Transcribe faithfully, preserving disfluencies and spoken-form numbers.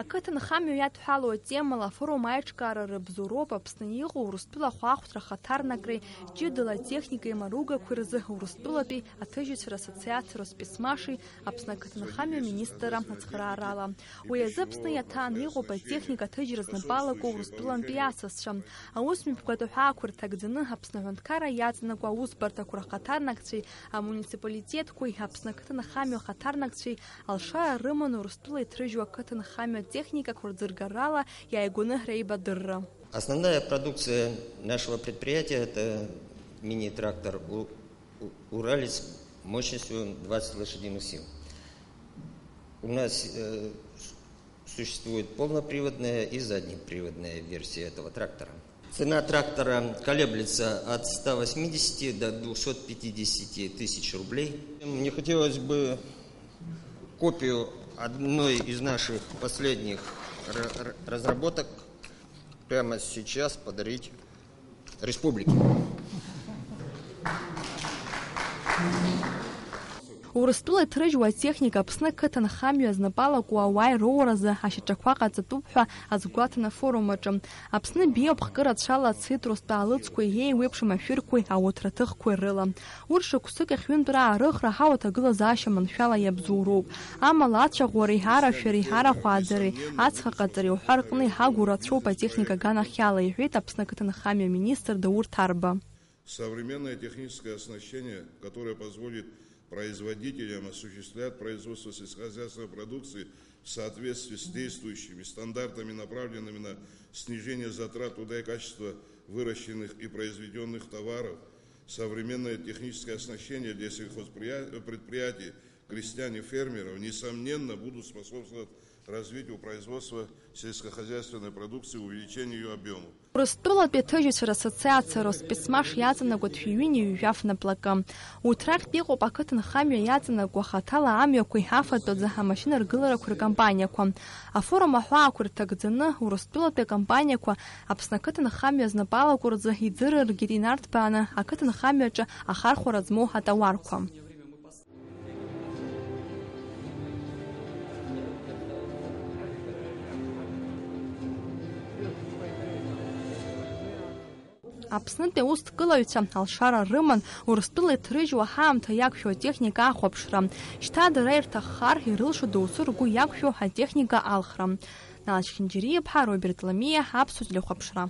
Ақыҭанхамҩа иадҳәалоу атемала афорум аиҿкаара рыбзоуроуп Аԥсны иҟоу Урыстәыла ахәаахәҭра ахаҭарнакреи ҷыдала атехникеи маругақәеи рзы Урыстәылатәи аҭыжьцәа рассоциациа Роспецмаши Аԥсны ақыҭанхамҩа министрра ацхыраарала. Уи азы Аԥсны иаҭааны иҟоуп атехника аҭыжьра знапы алаку Урыстәылантәи асасцәа. Аусмҩаԥгатә аҳәаақәа рҭагӡаны Аԥсны аҳәынҭқарра иаҵанакуа аусбарҭақәа рхаҭарнакцәеи амуниципалитетқәеи Аԥсны ақыҭанхамҩа ахаҭарнакцәеи алшара рыманы Урыстәыла иҭрыжьуа ақыҭанхамҩа техникақәа рӡыргарала иааигәаны реибадырра. Основная продукция нашего предприятия — это мини-трактор У-, У-, «Уралец» мощностью двадцать лошадиных сил. У нас, э, с-, существует полноприводная и заднеприводная версия этого трактора. Цена трактора колеблется от ста восьмидесяти до двухсот пятидесяти тысяч рублей. Мне хотелось бы копию одной из наших последних ра-, ра-, разработок прямо сейчас подарить республике. Урыстәыла иҭрыжьуа атехника Аԥсны ақыҭанхамҩа знапы алаку ауаа ироуразы ашьаҿақәа ҟаҵатәуп ҳәа азгәаҭан афорум аҿы. Аԥсны биоуп хкы рацәала ацитрустә аалыҵқәеи еиуеиԥшым ашәырқәеи ауҭраҭыхқәеи рыла. Урҭ шықәсык ахь ҩынтә раарыхра аҳауа аҭагылазаашьа маншәала иабзоуроуп. Амала ацәаӷәареи арашәареи арахәааӡареи ацха ҟаҵареи уҳәа рҟны иҳагу рацәоуп атехника аганахьала, иҳәеит Аԥсны ақыҭанхамҩа министр Даур Ҭарба. Современное техническое оснащение, которое позволит производителям осуществлять производство сельскохозяйственной продукции в соответствии с действующими стандартами, направленными на снижение затрат труда и качества выращенных и произведённых товаров, современное техническое оснащение для сельхозпредприятий, крестьян и фермеров, несомненно, будут способствовать развитию производства сельскохозяйственной продукции, увеличению её объёмов. Урыстәылатәи аҭыжьцәа рассоциациа Роспецмаш иаҵанакуеит шәи ҩынҩажәи жәаф наплакы. Уҭрактә иҟоуп ақыҭанхамҩа иаҵанакуа хаҭала амҩақәеи афатәаӡа амашьынаргыларақәеи ркомпаниақәа. Афорум аҳәаақәа рҭагӡаны Урыстәылатәи акомпаниақәа Аԥсны ақыҭанхамҩа знапы алаку рзы иӡырыргеит инарҭбааны ақыҭанхамҩаҿы ахархәара змоу атауарқәа. Аԥснытәи аусҭгылаҩцәа алшара рыман, Урыстәыла иҭрыжьуа ҳаамҭа иақәшәо атехника ахәаԥшра. Шьҭа дара ирҭаххар, ирылшо доусы ргәы иақәшәо атехника алхра. Нала Чхинџьариа-иԥҳа, Роберт Ламиа, Аԥсуа телехәаԥшра.